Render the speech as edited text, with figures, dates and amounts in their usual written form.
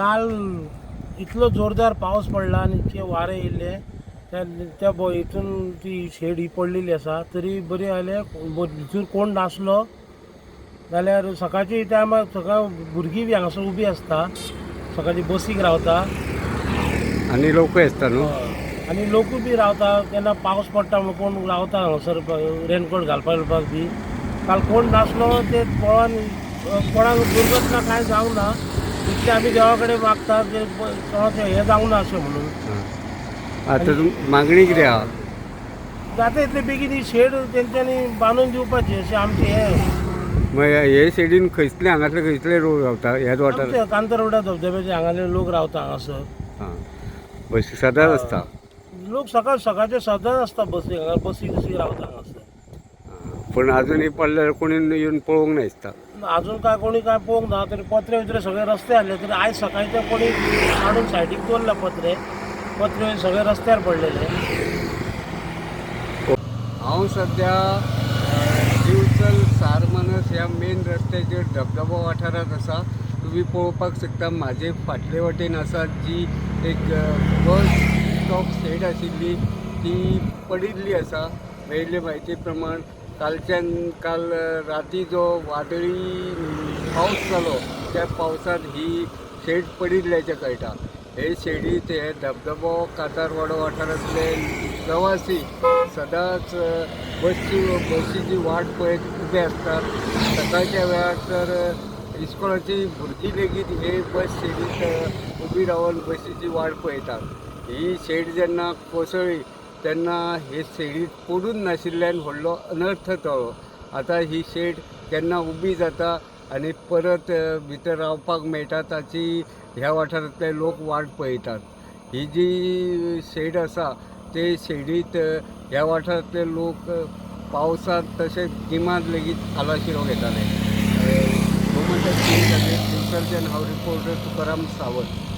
काल इतलो जोरदार पावस पडला आनी इतके वारें येयल्लें त्या त्या हितून ती शेड ही पडलेली आसा. तरी बरी जालें भितूर कोण नासलो जाल्यार सकाळच्या टायमार सकाळ भुरगीं बी हांगासर उबी आसता, सकाळची बसीक रावता आनी लोकूय आसता न्हू. आनी लोकूय बी रावता. केन्ना पावस पडटा म्हणून कोण रावता हांगासर रेनकोट घालपा बिलपाक बी. काल कोण नासलो ते पळोवन कोणाक दुर्घटना कांय जावंक ना इतलें आमी देवा कडेन मागता की कोणाचें हें जावंक ना अशें म्हणून. आतां मागणी कितें आहा? जाता इतले बेगीन ही शेड तेंच्यांनी बांदून दिवपाची अशें आमचें हें. मागीर हे शेडीन खंयसले हांगासले खंयसले लोक रावता ह्याच वाठारांत? आमचे कांतारवाडा धबधब्याचे हांगाले लोक रावता हांगासर. हां, बसी सदांच आसता. लोक सकाळ सकाळचे सदांच आसता बसी हांगा, बसी कशी रावता हांगासर. पूण आजूनय पडल्यार कोणी येवन पळोवंक ना दिसता. अजून काय कोणी काय पळोवंक ना. तरी पत्रे बित्रे सगळे रस्ते आसले तरी आयज सकाळचे कोणी काडून सायडीक दवरला पत्रे, पत्रे सगळे रस्त्यार पडलेले. हांव सद्या दिवचल सारमानस ह्या मेन रस्त्याचेर धबधबो वाठारांत आसा. तुमी पळोवपाक शकता म्हाजे फाटले वटेन आसा जी एक बस स्टॉप शेड आशिल्ली ती पडिल्ली आसा. मेळिल्ले म्हायती प्रमाण कालच्यान काल राती जो वादळी पावस जालो त्या पावसांत ही शेड पडिल्ल्याचें कळटा. हे शेडीत हे धबधबो कातारवाडो वाठारांतले प्रवासी सदांच बसीची वाट पळयत उबे आसतात. सकाळच्या वेळार तर इस्कोलाची भुरगीं लेगीत हे बस शेडीत उबी रावन बसीची वाट पळयतात. ही शेड जेन्ना कोसळ्ळी तेन्ना हे शेडीत पडून नाशिल्ल्यान व्हडलो अनर्थ जालो. आतां ही शेड केन्ना उबी जाता आनी परत भितर रावपाक मेळटा ताची ह्या वाठारांतले लोक वाट पळयतात. ही जी शेड आसा ते शेडीत ह्या वाठारांतले लोक पावसांत तशेंच गिमांत लेगीत आलाशिरो घेताले. गोमंतक टिव्ही खातीर दिवचलच्यान हांव रिपोर्टर तुकाराम सावंत.